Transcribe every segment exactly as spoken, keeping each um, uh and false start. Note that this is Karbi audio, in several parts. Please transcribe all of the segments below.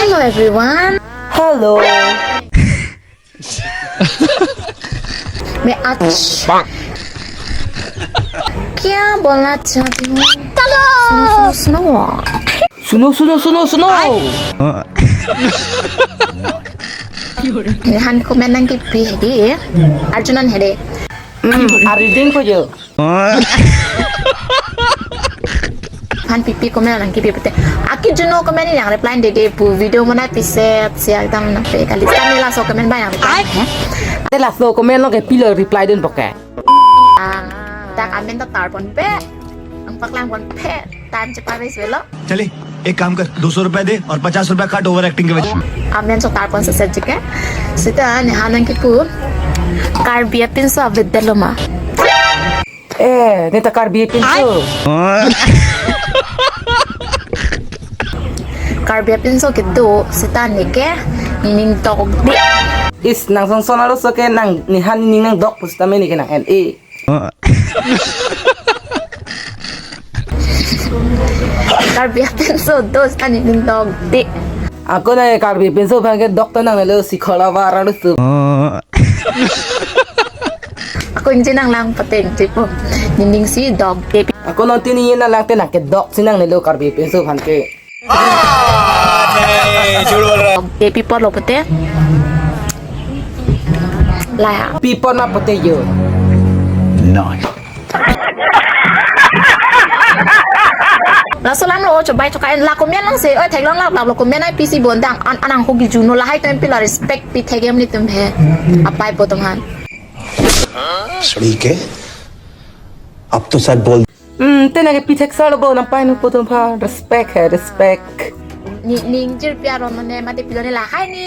Hello everyone. Hello. मैं आज क्या बोलना चाहती हूँ? Hello. सुनो, सुनो, सुनो। Suno, suno, suno, suno. Nehan comment nangkipi hedi. Arjunan hedi. Hmm, ariding ko jo. Han pipi comment nangkipi pute. Aki Juno comment nang reply dede pu video mana piset siak dam nangpi kali. Kami laso comment ba nang reply. Ai. He? Te laso comment lo ke pilo reply dun poke. Ah, dak amen ta tarpon pe. Ang paklang pon pe. Time chepa res velo. चले, एक काम कर, दो सौ रुपए दे और पचास रुपए काट ओवर एक्टिंग के वजह। Amen so tarpon se sejike. Sita nehan nangkipu. Karbi apinso avedetlo ma. Eh, neta Karbi apinso. Karbi apinso kedo sita neke ning tokde. Is nang song son alo so ke nang nehan ning nangdok pusitame neke nang en e. Karbi apinso do sita ning tokde. Ako na Karbi apinso aphan ke doktor nangnelo sikhola ba arang lusu. Ako ingje nanglang pateng tipo. Ningning si dok de. Ako non tini nanglang te nangkedok si nangnelo Karbi apinso aphan ke. Dok de pi apotlo pute. Laya. Pi apot ma pute yo. Nice. Laso alam lo chobai chokai la comment lang se, oi theklong lak lak lo comment ai pisi bondang an anang hogi Juno lahai atum pila respect pi thek em ni atum he. Apai po atum han. ठीक है, अब तो सच बोल। Hmm, te nangkepi thek sar lo bo nangpai nu po atum aphan respect he, respect. Ni ning jirpi aron mane mate pilo ne lahai ni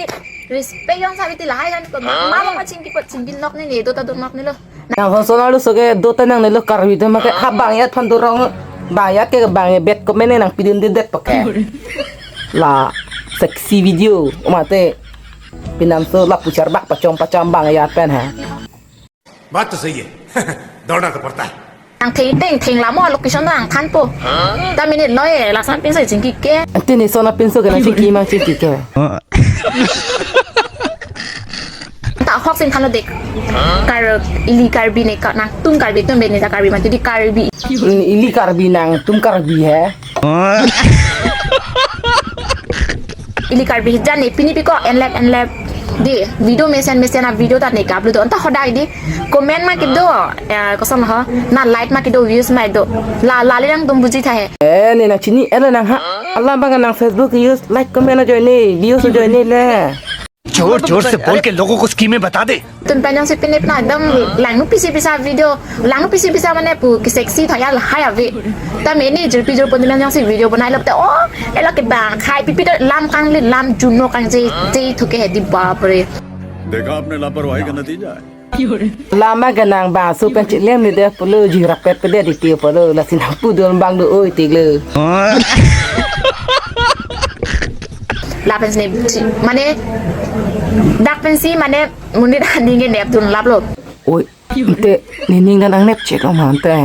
respect yong sabi ti lahai kan ko ma ma ma chingki pot chingki nok ni ni do ta do nok ni lo. Nang hon son alo so ke do ta nangnelo Karbi atum ke ha bang yat aphan dorong bang yat ke bang yat bet comment nangpidundedet poke. La sexy video mate pinam so lapu charbak pachong pacham bang yat pen ha. बात तो सही है। दौड़ना तो पड़ता है। Nang theng theng theng lamo location nang thanpo. Ta minute lo e lason pinso chingki ke. Tini son apinso ke nang chingki ma chingki ke. Ta hok sin thanlo dek. Kar ili Karbi ne ka nangtum Karbi atum beni ta Karbi mati di Karbi. Hmm, ili Karbi nangtum Karbi he. Ili Karbi jan ne pini piko enlep enlep. Di video mesen mesen a video ta ne ka upload on ta hodai di comment ma kedo, eh, koson ho na like ma kedo views ma do. La la le nangtum buji tha he. Eh, ne nang chini elo nang ha. Alam bang nang Facebook use like comment ajoine views ajoine le. जोर जोर से बोल के लोगों को स्कीमें बता दे। Atum pen jongsi pinip na ekdom langno pisi pisa video, langno pisi pisa mane pu ke sexy thaya lahai ave. Ta mene jirpi jirpo atum pen jongsi video bonai lap te, oh, ela ke bang khai pipi to lam kangli lam Juno kangje je thuke hedi bapre. देखा आपने लापरवाही का नतीजा है। Lama ke nang bangso pen chilem ni de pulo jirak pet pede di ti pulo lasi nangpudun bang do oi ti le. Lapen sini mane dak pensi mane muni dah ninge neptun laplo. Oi, te nining dan ang nepchek lo mante.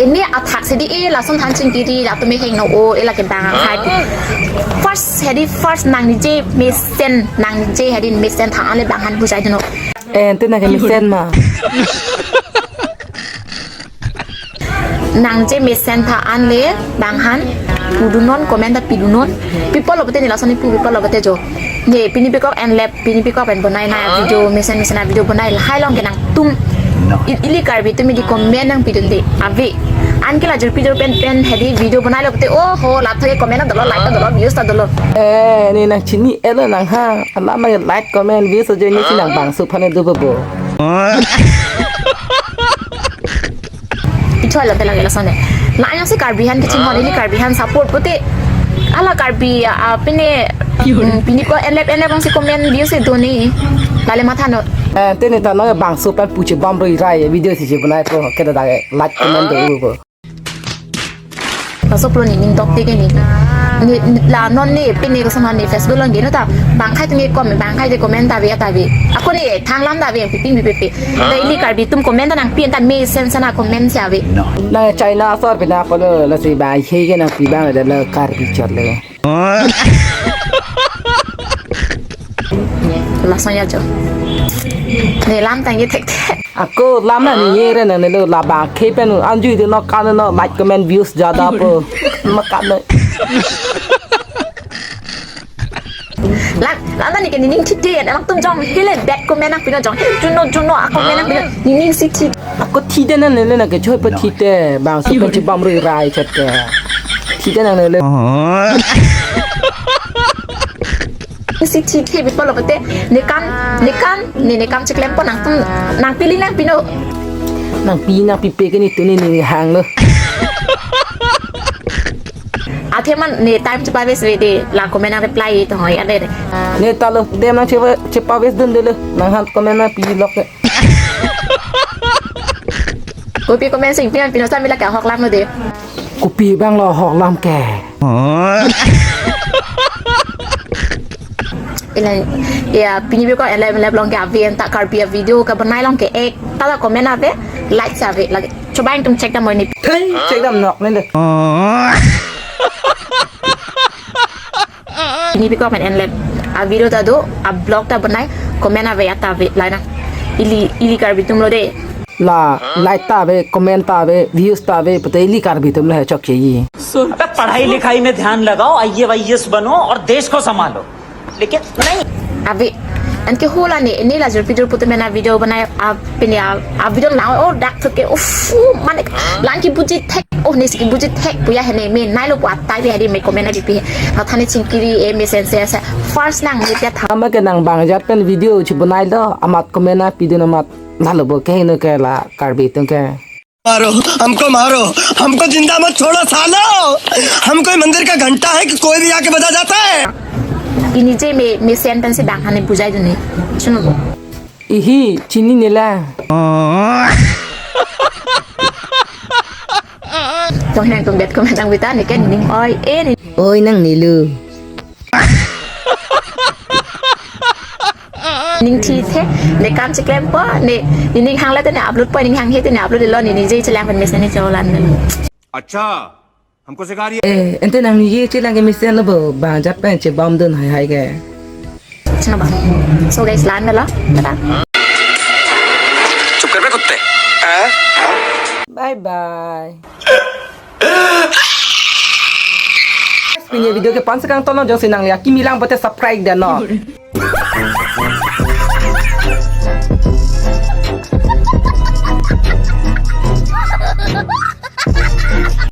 Ini athak sedi e lason than chingkiri la tumi heng no o ela ke bang hai. First hedi first nang nije mesen nang nije hedi mesen tha ale bang han bujai deno. Eh, ente nang ke mesen ma. Nang je mesen tha an le bang han pudunon comment ta pidunon. People lo bete ni lason ni pu people lo bete jo. Ne pini pekok enlep pini pekok pen bonai na video mesen mesen a video bonai lahai long ke nangtum. I- ili Karbi tumi di comment nangpidunde ave. An ke la jurpi jur pen pen hedi video bonai lo bete oh ho la thoke comment na dolo like ta dolo views ta dolo. Eh, ne nang chini elo nang ha. Alam nang like comment views ajoine si nang bangso aphan do bobo. Pichoi lote lage lason ne. La yang si Karbi han kechinghon ili Karbi han support pute. Ala Karbi a pine mm, pini ko enlep enlep ang si comment views e doni. Lale matha no. Eh, tene ta no bangso aphan puche bam roi rai video si je bonai po keda da like comment do bobo. Laso pulo ni ning tok tike ni. Ne, la non ne pine ko sama ne Facebook along dino ta bang khai atum ke comment, bang khai atum ke comment ta ave ta ave. Ako ne thang lam ta ave, piping pipe pe. Daily Karbi atum comment ta nangpi ta mesen sana comment si ave. Nang China asor pina apolo lasi ba he ke nangpi abang le la Karbi chot le. Lason ya jo. Ne lam tangke thekthek. Ako lam na ne ye re nangne lo, la bang ke pen anju de no kan no like comment views jada po. Ma kan no. Lang, lang ta ne ke nening thithe, lang atum jong hele bad comment nangpino jong hele juno juno a comment nangpino nening si thi. Ako thithe nangne le na ke choi pa thithe bang su pen chibam rui rai chet ke. Thithe nangne le. Si thithe bit polo pate nekam, nekam, ne nekam chiklempo nangtum nangpili nangpino. Nangpi nangpipe ke netum ne ne hang lo. Athe man ne time chepa waste ave de la comment nang reply to hoi ade de. Ne ta lo dem nang chepa, chepa waste dun de lo nang han comment nangpi lok ke. Kopi comment sing pian pino sa mila ka hok lam lo de. Kopi abang lo hok lam ke. Ilan ya pini beko ele ele long ke avi anta Karbi a video ka banai long ke ek ta la comment ave, like sa ave lagi. Coba yang tum check dam ini. Thei, check dam nok ne de. Ini beko main enlet. A video ta do, a vlog ta banai, comment ave ya ta ave laina. Ili ili Karbi atum lo de. La like ta ave, comment ta ave, views ta ave, pute ili Karbi atum le chok ke yi. अबे पढ़ाई लिखाई में ध्यान लगाओ, आईएएस बनो और देश को संभालो। लेकिन नहीं। Ave, anke hula ne, ne la jur pijur putu mena video banai, a pini a, a video na o dak thut ke, uff, mane, lang ki buji thek, oh ne si ki buji thek, puya hene me, nai lo pu atai bi hari me comment na di pi, na thani chingkiri, e me sense, se, first nang ne pya tha. Ama ke nang bang jat pen video chi banai lo, amat comment nangpi dun amat, lalo bo ke hino ke la, Karbi atum ke. मारो, हमको मारो, हमको जिंदा मत छोड़ो सालो। हम कोई मंदिर का घंटा है कि कोई भी आके बजा जाता है? Ini je me, me sen pen si bang hane bujai dun ne. Suno bo. Ihi, chini ne la. Tong heng tong bet comment nang bita ne ke nening oi e ne. Oi nang ne lo. Ning thithe, ne kam chiklempo, ne, ne ning hang le te ne upload po, ning hang he te ne upload lo, ne, ne je chelang pen mesen ne cholan ne. अच्छा, हमको सिखा रही है। Eh, ente nang ne je chelang ke mesen lo bo, bang jat pen chibam dun hai hai ke. Chana ba. So guys, lan lo. Tada. चुप कर बे कुत्ते। हाँ? Bye bye. Pini video ke pan sekang tono jongsi nangli akimi lang bote subscribe dun non.